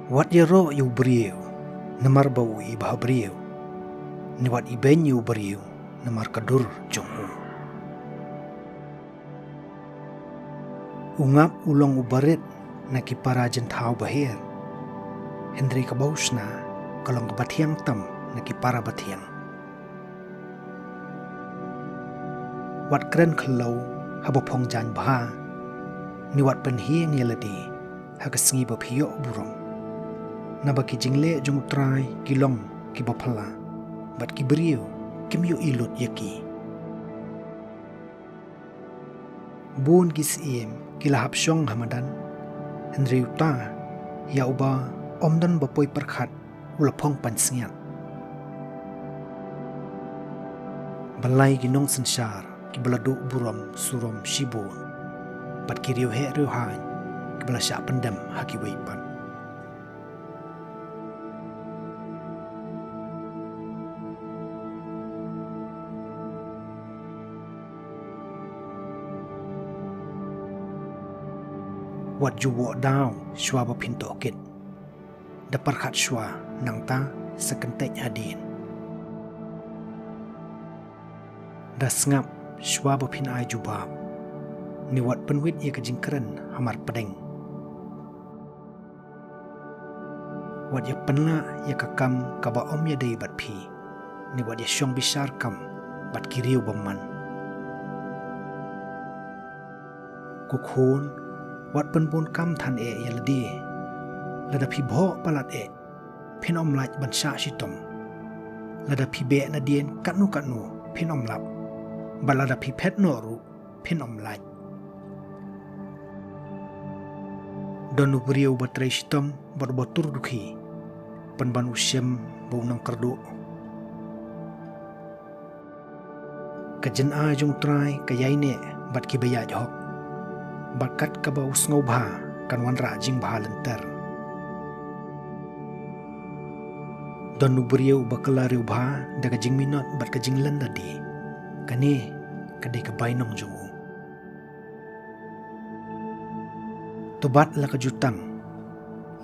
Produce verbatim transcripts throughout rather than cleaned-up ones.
Wat ïaroh ïa u briew namar ba u ibhabriew, ne wat ibeiñ ïa u briew namar ka dur jong u. U ngap u long u barit na ki para jingthaw baher, hynrei ka baushna ka long kaba thiang tam na ki para bathiang. Wat kren khlaw haba phong jaiñ bha, ne wat pynhieng ïa lade ha ka sngi ba phi ïoh burom. Naba ki jingleh jong U Trai ki long kiba phylla, bad ki briew kim ïohi lut ïa ki. Bun ki syiem ki la hap shong ha madan, hynrei uta ïa uba ym don ba poi pyrkhat u la phong pansngiat. Balei ki nongsynshar kiba la duh burom surom shibun, bad ki riewheh riewhaiñ kiba la shah pyndem ha kiwei pat. Wat ju wad daw shuwa ba phin tohkit. Da pyrkhat shuwa nangta sa kyntait hadien. Da sngap shuwa ba phin ai jubab, ne wat pynwit ïa ka jingkren ha mar pdeng. Wat ïa pynlah ïa ka kam kaba ym ïadei bad phi, ne wat ïa shong bishar kam bad ki riewbymman. Ko khun, wat pynbun kam than eh ïa lade. Lada phi bhoh palat eh, phin ym lait ban shah shitom. Lada phi beh nadien katno katno, phin ym lap. Bad lada phi phet noh ruh, phin ym lait. Don u briew uba trei shitom bad uba tur dukhi, pynban u shem ba u nang kyrduh. Ka jingai jong U Trai ka ïaineh bad kiba ïaid hok, bad kat kaba u sngewbha kan wanrah jingbha lynter. Don u briew uba kylla riewbha da ka jingminot bad ka jingleh lade, kane ka dei ka bainong jong u. To bat la ka jutang,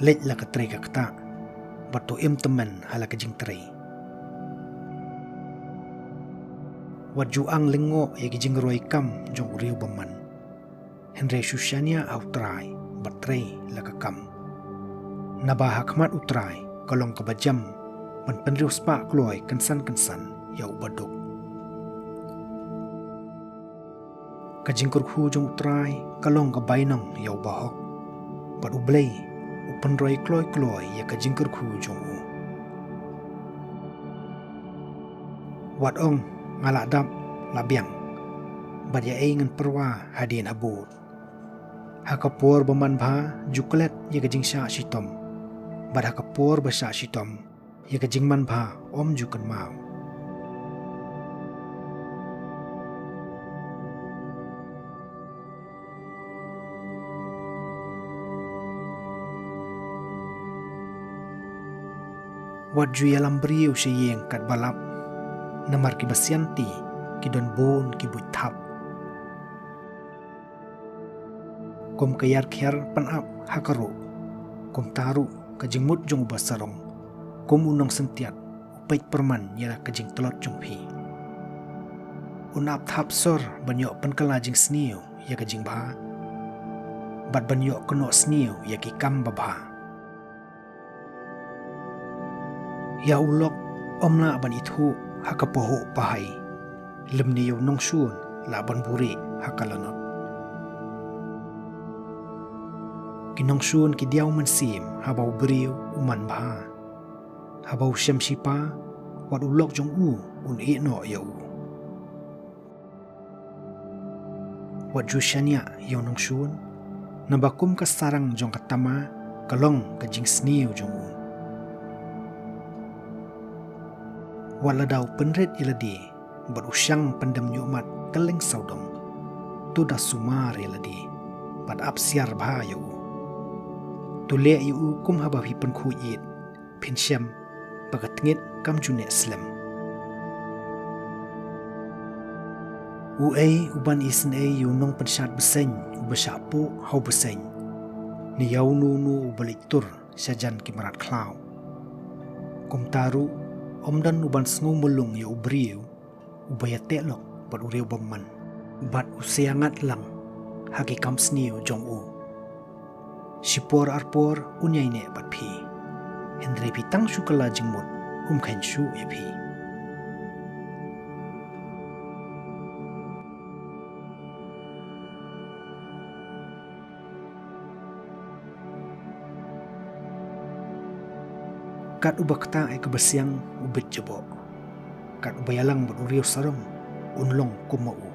leit la ka trei ka ktah, bad to im tymmen ha la ka jingtrei. Wat ju ang lyngngoh ïa ki jingroi kam jong u riewbymman, hynrei shu shaniah ha U Trai bad trei la ka kam. Naba ha khmat U Trai ka long kaba jem ban pynriewspah kloi kynsan kynsan ïa uba duk. Ka jingkyrkhu jong U Trai ka long ka bainong ïa uba hok, bad U Blei u pynroi kloi kloi ïa ka jingkyrkhu jong u. Wat ong, nga la dap, la biang, bad ïa ei ngan pyrwa hadien habud. Ha ka por ba man bha ju klet ïa ka jingshah shitom, bad ha ka por ba shah shitom ïa ka jingman bha ym ju kynmaw. Wat ju ïalam briew sha ïing katba lap, namar kiba sianti ki don bun ki buit thap. Kum ka ïar khiar pynap ha ka ruh, kumta ruh ka jingmut jong uba sarong. Kum u nongsyntiat u peit pyrman ïa la ka jingtlot jong phi. Un ap thap sor ban ïoh pynkylla jingsniew ïa ka jingbha, bad ban ïoh kynnoh sniew ïa ki kam babha. Ïa u lok ym lah ban ithuh ha ka pahuh pahai, lymne ïa u nongshun lah ban buhrieh ha ka lanot. Ki nongshun ki diaw mynsiem haba u briew u man bha. Haba u shem shipa, wat u lok jong u un ïeh noh ïa u. Wat ju shaniah ïa u nongshun, naba kum ka sarang jong ka tama ka long ka jingsniew jong u. Wat lada u pynrit ïa lade bad u shang pyndem ñiuhmat kylleng sawdong, to da sumar ïa lade bad ap siar bha ïa u. To leh ïa u kum haba phi pynkhuid ïit, phin shem ba ka tngit kam ju neh slem. Uei uban isynei ïa u nongpynshad bseiñ uba shah puh ha u bseiñ, ne ïa uno uno uba leit tur shajan ki mrad khlaw. Kumta ruh, ym don uban sngew mulung ïa u briew uba ïateh lok bad u riewbymman, bad u sa ïangat lang ha ki kam sniew jong u. Shipor arpor un ïaineh bad phi, hynrei phi tang shu kylla jingmut, um kheiñ shuh ïa phi. Kat uba ktah ïa kaba siang u bit jaboh, kat uba ïalang bad u riewsarong un long kum ma u.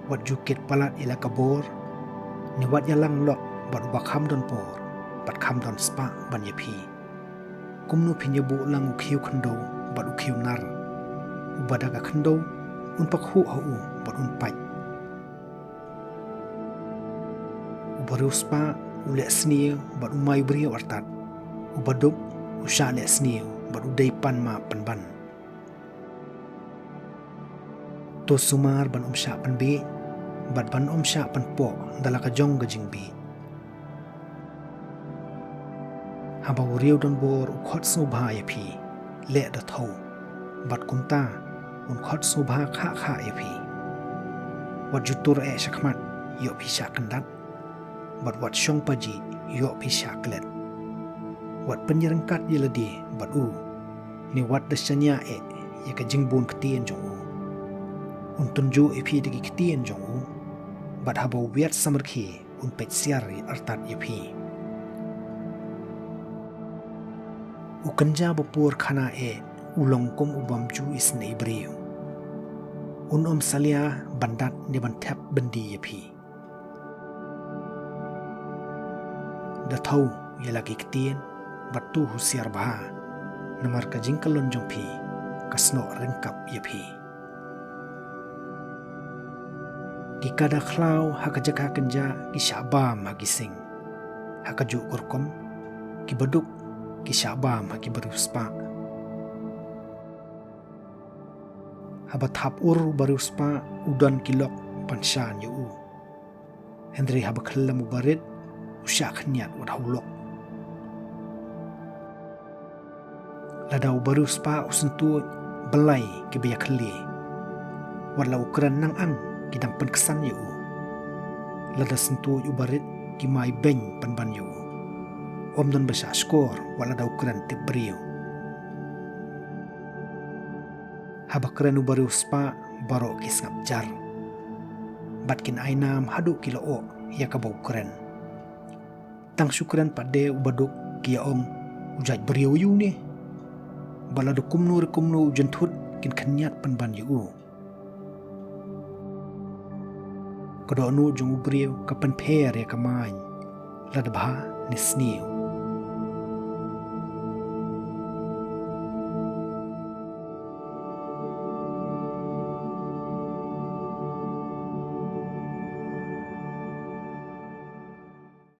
Wat ju kit palat ïa la ka bor, ne wat ïalang lok bad uba kham don por bad kham don spah ban ïa phi. Kumno phin ïa buh lang u khiew khyndew bad u khiew nar? Uba da ka khyndew un pakhuh ha u bad un pait. U bariewspah u leh sniew bad u mai briew artat. U baduk u shah leh sniew bad u dei pan map pynban. To sumar ban ym shah pynbiej bad ban ym shah pynpoh da la ka jong ka jingbiej. Haba u riew don bor u khot sngewbha ïa phi, leh da thew, bad kumta un khot sngewbha khah khah ïa phi. Wat ju tur eh shakhmat, ïoh phi shah kyndat, bad wat shong paji, ïoh phi shah klet. Wat pynïaryngkat ïa lade bad u, ne wat da shaniah eh ïa ka jingbun ktien jong u. Un tynjuh ïa phi da ki ktien jong u, bad haba u wiat samrkhie un peit siar artat ïa phi. U kynja ba pur khana eh u long kum u bym ju isynei briew. Un ym salia ban dat ne ban thep byndi ïa phi. Da thew ïa la ki ktien bad to husiar bha, namar ka jingkyllon jong phi ka snoh ryngkap ïa phi. Ki kada khlaw ha ka jaka kynja ki shah bam ha ki sing. Ha kajuh ka rukom, ki baduk ki shah bam ha ki bariewspah. Haba thap ur u bariewspah u don ki lok ban shan ïa u. Hynrei haba khyllem u barit u shah khynñiat wat ha u lok. Lada u bariewspah u syntuid, byllai kiba ïakhyllie. Wat la u kren nang ang ki dang pynksan ïa u. Lada syntuid u barit ki mai beiñ pynban ïa u. Ym don ba shah shkor wat lada u kren tip briew. Haba kren u bariewspah baroh ki sngap jar. Bad kin ai nam haduh ki la oh ïa kaba u kren. Tang shu kren pat de u baduk ki ïa ong, u jait briew aïu ne? Bad lada kumno re kumno u jynthut kin khynñiat pynban ïa u. Ka dohnud jong u briew ka pynpher ïa ka maiñ, lada bha ne sniew.